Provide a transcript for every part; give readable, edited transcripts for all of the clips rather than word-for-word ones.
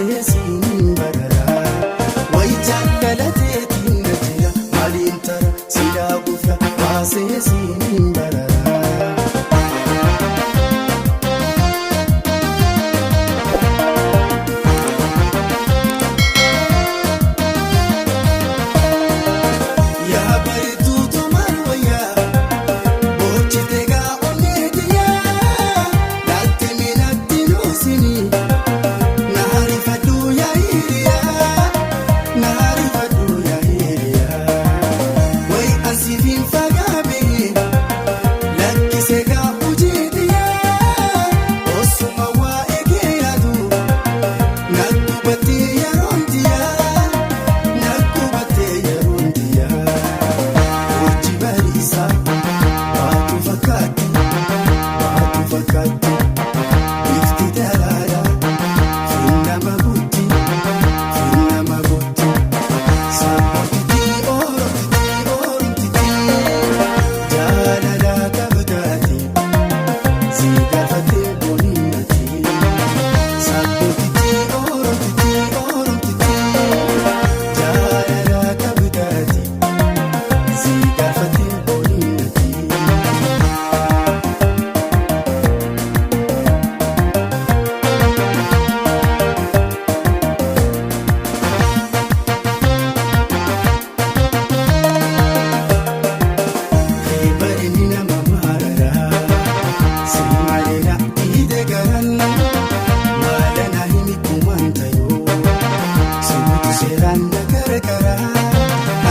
Baasee siin barara wayi jaalalateetiin na jira maaliin tara silaa gufra baasee siin barara. Yaa bareedduu maal wayyaa boojjitee gaa onneetiyaa laatti miidhagdi nuusinii naarifadhu yaa hiriyaa naarifadhu yaa hiriyaa wayi asiif fagaabee lakkisee gaa hojiitiyaa osuma waa eegee yaadu nakkubatee yeroontiyaa nakkubatee yeroontiyaa. Hojii bariisaa baatu fakkaatti baatu fakkaatti ifti daraaraa finnama guutti finnama guutti saaphotitii oromtitii oromtitii jaalala kabataati si gaafatee booniinati saaphotitii oromtitii oromtitii jaalala kabataati. Si gaafatee booniinati. Bareedni nama maararaa si maleera dhiite garan maala na himi kumaan tayoo sibuutu seeraan na gargaraa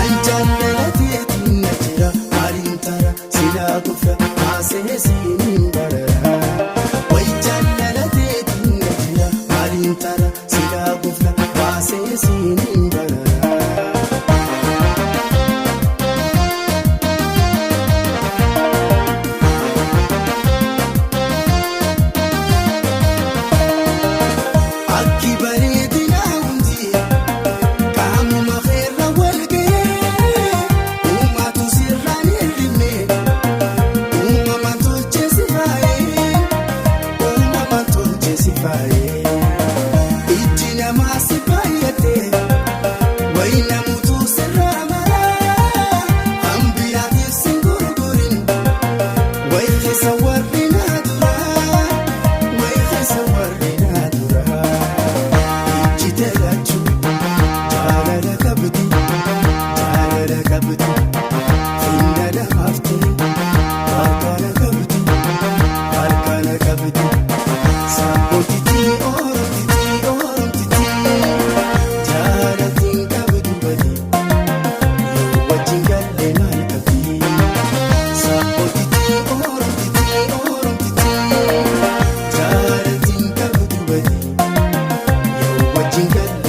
an jaalalateetiin na jira maaliin tara silaa gufra baasee siin bararaa wayi jaalalateetiin na jira maaliin tara silaa gufra baasee siin bararaa. Akki bareedina hundi qaamuma feerra wal ga'ee uummatu sirraan hir'ifne uumama tolchee si faayee uumama tolchee si faayee ijji namaa si baay'ate wayi namutu sirraa maraa hambiraatiif si gurgurin wayi keessa warri na duraa wayi keessa warri na duraa. Ijji teelachuu jaalala qabdi jaalala qabdi finna lamaafti harkaana qabdi harkaana qabdi saaphotitii oromtitii oromtitii jaalatiin qabdu badi yoo wajjin galle maal qabdi saaphotitii oromtitii oromtitii jaalatiin qabdu badi. Yoo wajjin galle.